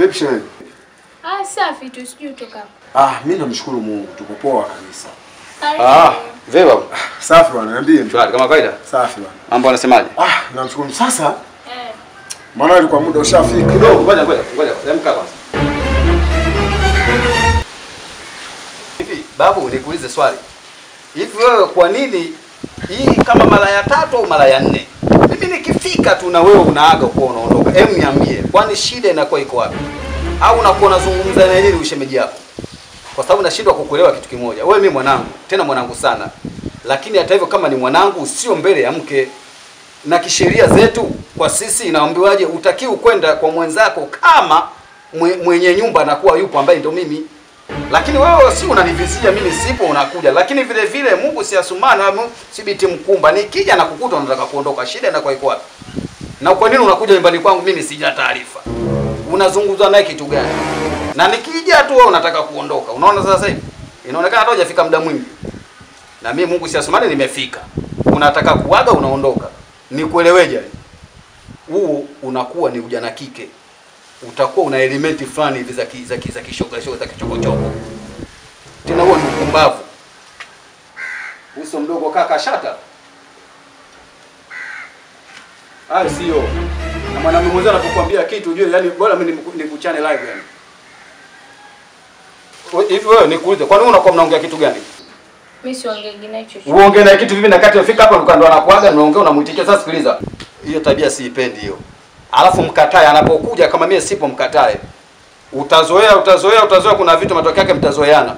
Vipi shemeji? Ah, safi tu, sijui utoka. Ah, mimi namshukuru Mungu, tuko poa kabisa. Ah, vipi babu? Safi bwana, niambie. Shwari kama kawaida? Safi bwana. Mambo anasemaje? Ah, namshukuru. Sasa? Eh. Maana ilikuwa muda ushafika. Kidogo, ngoja ngoja, ngoja. Lemka kwanza. Hivi babu, nikuulize swali. Hivi wewe kwa nini hii kama mara ya tatu au mara ya nne? Mimi nikifika tu na wewe unaaga kwa unaondoka. Hebu niambie, kwani shida inakuwa iko wapi? Au unakuwa unazungumza na nini ushemeji yako? Kwa sababu nashindwa kukuelewa kitu kimoja. Wewe mimi mwanangu, tena mwanangu sana. Lakini hata hivyo kama ni mwanangu sio mbele ya mke. Na kisheria zetu kwa sisi inaambiwaje, utakiwi kwenda kwa mwenzako kama mwenye nyumba anakuwa yupo ambaye ndio mimi. Lakini wewe si unanivizia mimi sipo unakuja. Lakini vile vile Mungu si asumana, si binti mkumba. Nikija na kukuta unataka kuondoka, shida inakuwa iko wapi? Na kwa nini unakuja nyumbani kwangu mimi sija taarifa? Unazungumza naye kitu gani? Na nikija tu wewe unataka kuondoka. Unaona sasa hivi? Inaonekana hata hujafika muda mwingi. Na mimi Mungu si asumana nimefika. Unataka kuaga unaondoka. Nikueleweje? Huo unakuwa ni ujana kike. Utakuwa una elementi fulani hivi za kishoga shoga za kichokochoko. Tena huo ni upumbavu. Uso mdogo kaka shata. Ah, sio. Na mwanamume mwenza anapokuambia kitu ujue, yani bora mimi nikuchane live yani. Hivi wewe nikuulize, kwa nini unakuwa mnaongea kitu gani? Mimi siongei naye chochote. Uongee na kitu vipi na kati unafika hapa ndo anakuaga unaongea unamuitikia. Sasa sikiliza. Hiyo tabia siipendi hiyo. Alafu mkatae anapokuja, kama mimi sipo mkatae. Utazoea, utazoea, utazoea, kuna vitu matokeo yake mtazoeana.